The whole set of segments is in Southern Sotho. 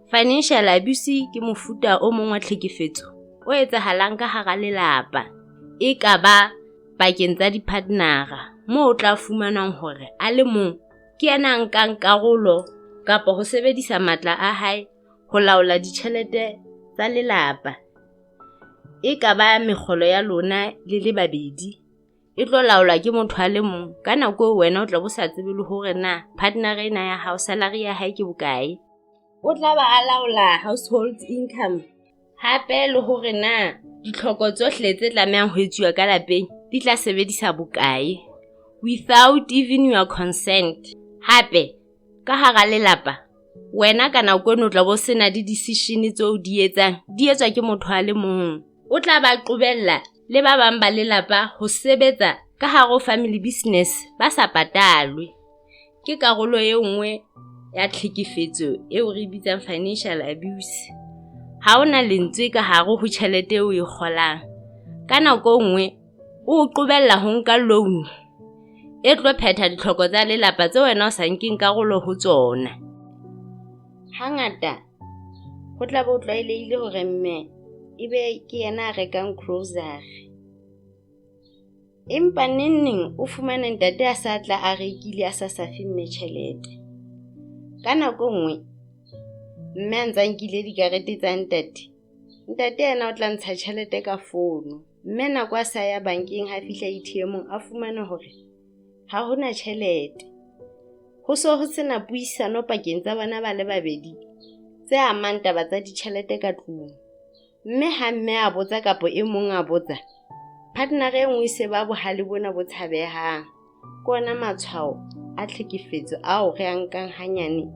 Financial abuse ke mofuta o mong wa tlhekefetso o etsahalang ka hara lelapa. E ka ba pakeng tsa di-partner-a moo o tla fumanang hore a le mong ke yena a nkang karolo kapa ho sebedisa matla a hae ho laola ditjhelete tsa lelapa. E ka ba mekgolo ya lona le le babedi e tlo laolwa ke motho a le mong. Ka nako eo wena o tla bo sa tsebe le hore na partner ena ya hao salary ya hae ke bokae. O tla ba a laola household income hape le hore na ditlhoko tsohle tse tlamehang ho etsuwa ka lapeng di tla sebedisa bokae without even your consent. Hape ka hara lelapa wena ka nako eno o tla bo sena di-decision tseo di etsang di etswa ke motho a le mong. O tla ba qobella le ba bang ba lelapa ho sebetsa ka hare ho family business ba sa patalwe. Ke karolo e nngwe ya tlhekefetso eo re bitsang financial abuse. Ha hona lentswe ka hare ho tjhelete eo o e kgolang. Ka nako e nngwe o qobella ho nka loan e tlo phetha ditlhoko tsa lelapa tse wena o sa nkeng karolo ho tsona. Hangata ho tla be ho tlwaelehile hore mme ebe ke yena a rekang grocery. Empa nengneng o fumane ntate a sa tla a rekile a sa sa fe mme tjhelete. Ka nako e nngwe mme a ntsa nkile dikarete tsa ntate, ntate yena o tla ntsha tjhelete ka fono. Mme nako a sa ya bankeng ha fihla ATM-ong a fumane hore ha hona tjhelete. Ho so ho sena puisano pakeng tsa bona ba le babedi tse amang taba tsa ditjhelete ka tlung. Mme ha mme a botsa kapa e mong a botsa, partner e nngwe e se ba bohale bona bo tshabehang. Ke ona matshwao a tlhekefetso ao re a nkang hanyane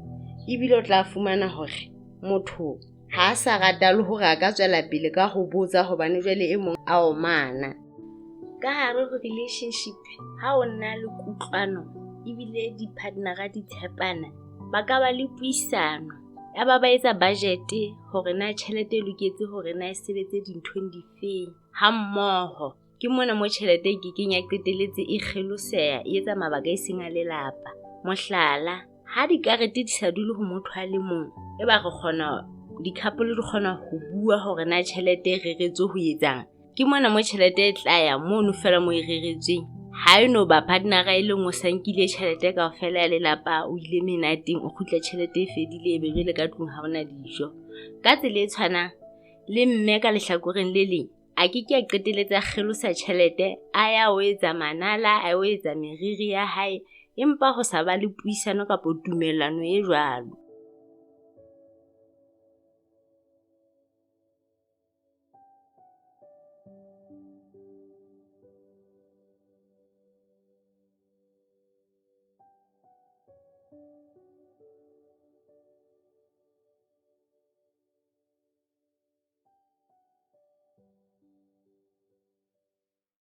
ebile o tla fumana hore motho ha a sa rata le hore a ka tswela pele ka ho botsa hobane jwale e mong a omana. Ka hare ho relationship ha o na le kutlwano ebile di-partner-a di tshepana, ba ka ba le puisano. Ya ba ba etsa budget hore na tjhelete e loketse hore na e sebetse dinthong difeng ha mmoho. Ke mona mo tjhelete e kekeng ya qetelletse e kgeloseha e etsa mabaka e seng a lelapa. Mohlala, ha dikarete di sa dule ho motho a le mong, e ba re kgona di-couple di kgona ho bua hore na tjhelete e reretswe ho etsang. Ke mona mo tjhelete e tla ya mono feela moo e reretsweng. Ha e no ba partner-a e le nngwe o sa nkile tjhelete kaofela ya lelapa o ile menateng o kgutla tjhelete e fedile ebe jwale ka tlung ha hona dijo. Ka tsela e tshwanang le mme ka lehlakoreng le leng a ke ke a qetelletse a kgelosa tjhelete a ya o etsa manala, a o etsa meriri ya hae empa ho sa ba le puisano kapa tumellano e jwalo.